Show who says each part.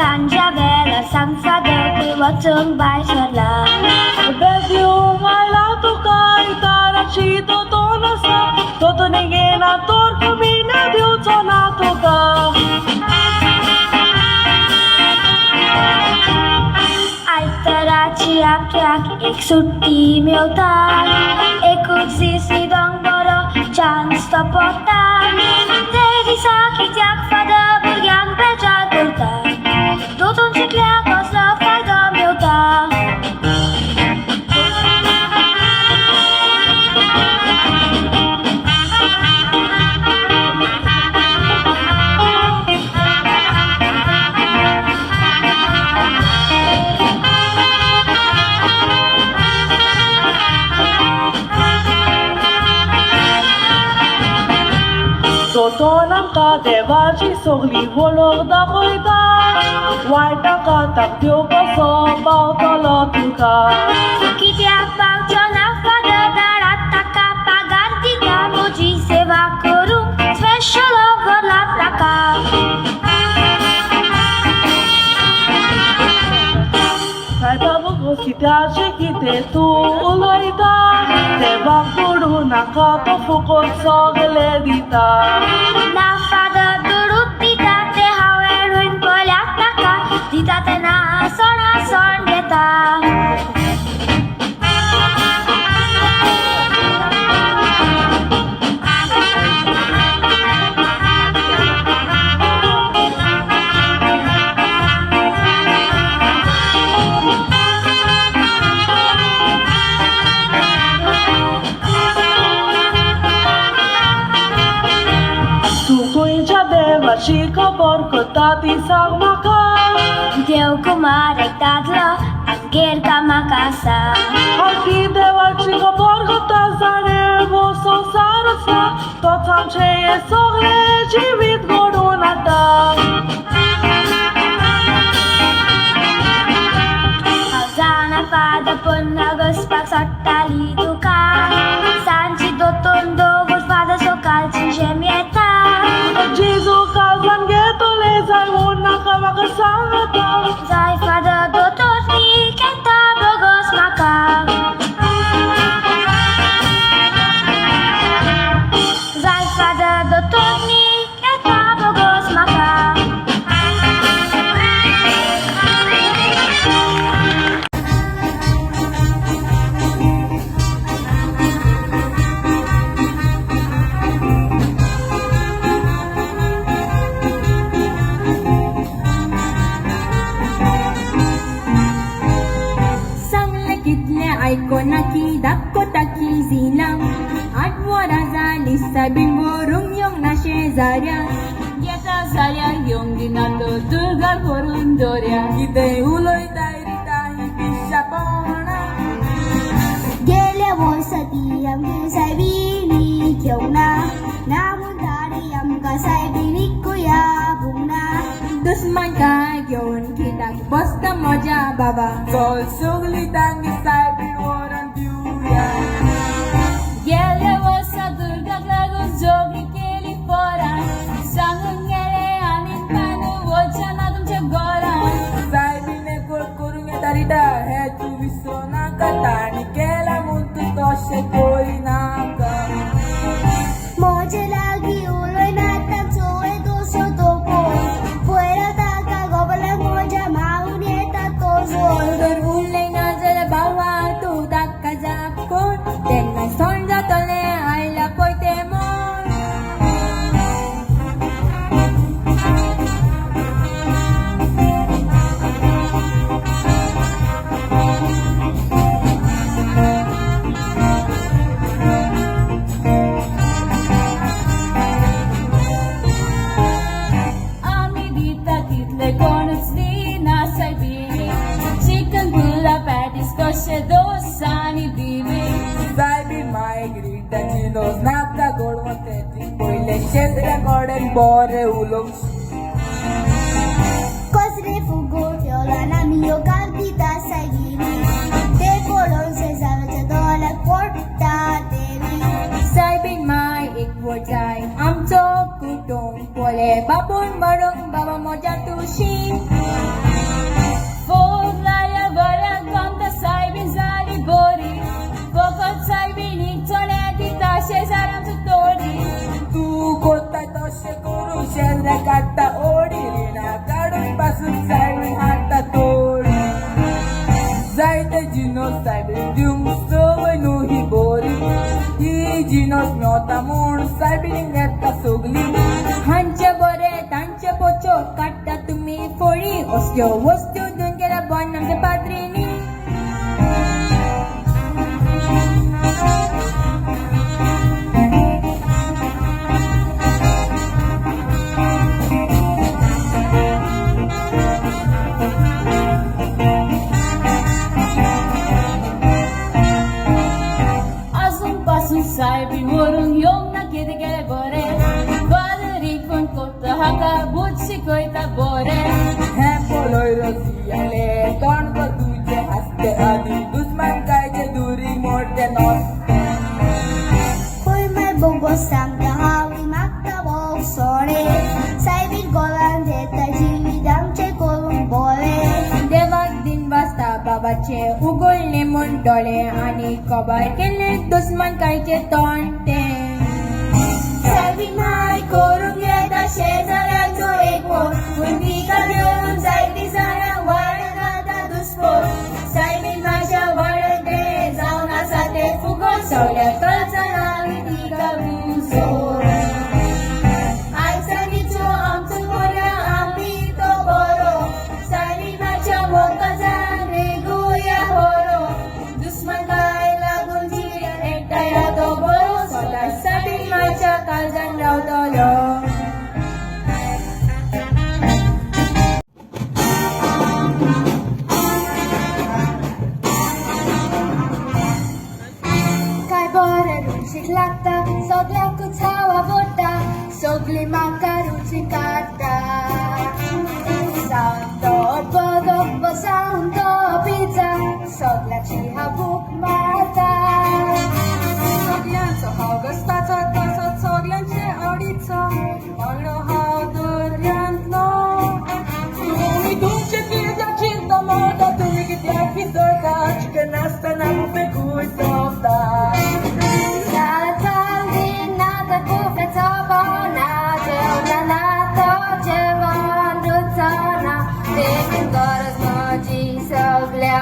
Speaker 1: सांज्या वेळार सांग फादर वचूंक भायर सरला.
Speaker 2: बेदिवंक आयला तुका इताराची दोतोर आसा, दोतोर घेना तर कमी दिवचो ना तुका.
Speaker 1: आयताराची आपल्याक एक सुट्टी मेवता, एकूच दीस न्हिदोंक बरो चान्स तो पडटा. ते दिसा कित्याक फादर भुरग्यांक बेजार करता, दोतोन शिकल्यार कसलो फायदो मेवता.
Speaker 2: दोतोर आमकां देवाची सगली वळख दाखयता, वायटाक ताक देव कसो पावतलो तुका.
Speaker 1: कित्याक पावचो ना फादर दारात ताका पगार दिता, म्हजी सेवा करूंक स्पेशल व्हरला ताका.
Speaker 2: सायबा कित्याचें कितें तूं उलयता, देवाक दुडू नाका तो फुकट सगलें दिता.
Speaker 1: ना फादर दुडू दिता ते हांव येणून पळयात नाका, दिता तेन्ना सणा सण घेता.
Speaker 2: तूं खंयच्या देवाची खबर करता ती सांग म्हाका.
Speaker 1: देव कुमार एक दादलो आमगेर कामाक आसा.
Speaker 2: आनी देवाची खबर करता जाणें हो संवसार आसा, तोच आमचें हें सगळें जिवीत घडोवन हाडटा.
Speaker 1: हांव जाणा फादर पूण घसपाक सोडटाली तुका, सांजची दोतोन दवर फादर सकाळची झेम येता.
Speaker 2: जेजू काळजान घेतले जाय म्हूण नाका म्हाका सांगता.
Speaker 1: जाय फादर दोतोर न्ही घेता बोगस म्हाका. जाय फादर दोतोर न्ही घेता बोगस म्हाका.
Speaker 3: सांगलें कितलें आयकोना की दाखोता की झिना, 8 वरां जालीं सायबीण व्हरूंक येवंक ना शेजाऱ्या.
Speaker 4: येता जाल्यार येवंक दिना तर दुर्गार व्हरून दवरया.
Speaker 2: कितें उलयताय रिता ही पिशापणां.
Speaker 1: गेल्या वर्सा ती आमगे सायबिणी घेवंक ना, ना म्हूण ताणी आमकां सायबिणीकूय आपोवंक ना.
Speaker 3: दुस्मान काय घेवन कित्याक बसता म्हज्या बाबा.
Speaker 2: चल सगली तांगे सायबीण व्हरून दिवया.
Speaker 4: गेल्या वर्सा दुर्गाक लागून जोगणी केली पोरान, सांगून गेले आनी पानू वचना ना तुमच्या घरान.
Speaker 2: सायबीणे करूंक येता रिता हें तूं विसरूं नाका, तांणी केलां म्हूण तूं तशें करिनाका.
Speaker 1: म्हजे लागीं उलयना तांचो दोसो तो कोण, पयर ताका गोबलाक म्हज्या मारून येता तो जोर.
Speaker 3: तर उलयना जाल्यार बाबा तूं ताका जाप कोण, तेन्ना सोण जातलें आयला पळय तें मोन.
Speaker 4: आमी दिता तितले कोणूच दिना सायबिणी, चिकन पुलाव पॅटीस कशे दोस आनी दिवे.
Speaker 2: सायबीण मागीर रिटाची दोस नाका गोडवो तेची, पयलें शेजऱ्या कडेन बरें उलोवंक.
Speaker 1: कसले फुगो ठेवला आमी ह्यो गाल दिता सायबिणी, ते पळोवन शेजाराच्या दोळ्याक पडटा देवी.
Speaker 3: सायबीण माय एकवट जाय आमचो कुटुंब, पोले बापून मरूंक बाबा म्हज्या तुशी.
Speaker 5: पासून सायबीण हाडटा तोड. जायते जिनोस सायबीण दिवंक संवय न्हू ही बोरी, ही जिनोस मेवता म्हूण सायबीण येता सगली.
Speaker 3: हांचे बरे तांचे पोचो काडटा तुमी फोळी, असल्यो वस्तू दिवन केल्या बंद आमच्या पाद्रीनी. अजून पासून सायबीण व्हरूंक येवंक ना कितें केलें बरें, फादरीक फोन कोत्ता हाका बूद शिकयता बरें.
Speaker 5: हें पळय रसियाले तोंड गो तुजें हांसते आनी दुस्मानकायचे दुरी मोडते नोस्ते.
Speaker 1: खंय माय बोगो सांगता हांव मागता वोग सोडे, सायबीण गोलान घेता जिवीत आमचें करूंक बरें.
Speaker 3: देवाक दिन वाजता बाबाचे उगडले म्हूण दोळे, आनी कबार केल्ले दुस्मानकायचे तोंड तें.
Speaker 1: सायबीण माय करूंक येता शेजाऱ्यांचो एकवट, पूण तिका घेवन जायतीं जाणां वाड घालता दुस्पोट. सायबीण मायच्या वाडत तें जावन आसा तें फुगोट, सगळ्या कळचना तिका जोड. आयज सांगीचो आमचो बरो आमी तो बरो, सायबीण मायच्या मोगाजान रेगुया बरो, दुस्मानकाय लागून जिवीत एकठांय तो बरो, सदांच सायबीण मायच्या काळजान रावतलो. काय बरें रुचीक लागता, सगळ्यांकूच हांव आवडटा, सगळीं म्हाका रुची काडटा. जावन तो बर्गर जावन तो पिझ्झा, सगळ्याची हांव भूक मारता.
Speaker 2: सगल्यांचो हांव गस्ताचो तसोच सगल्यांचे आवडीचो, बांगडो हांव दर्यांतलो.
Speaker 5: तुमी तुमचे कित्याक चिंता मोडटा, तुमी कित्याक विसरता, चिकन आसतना बुफेकूय सोंपता.
Speaker 1: जेवण रुचना, देखून गरज म्हजी सगळ्या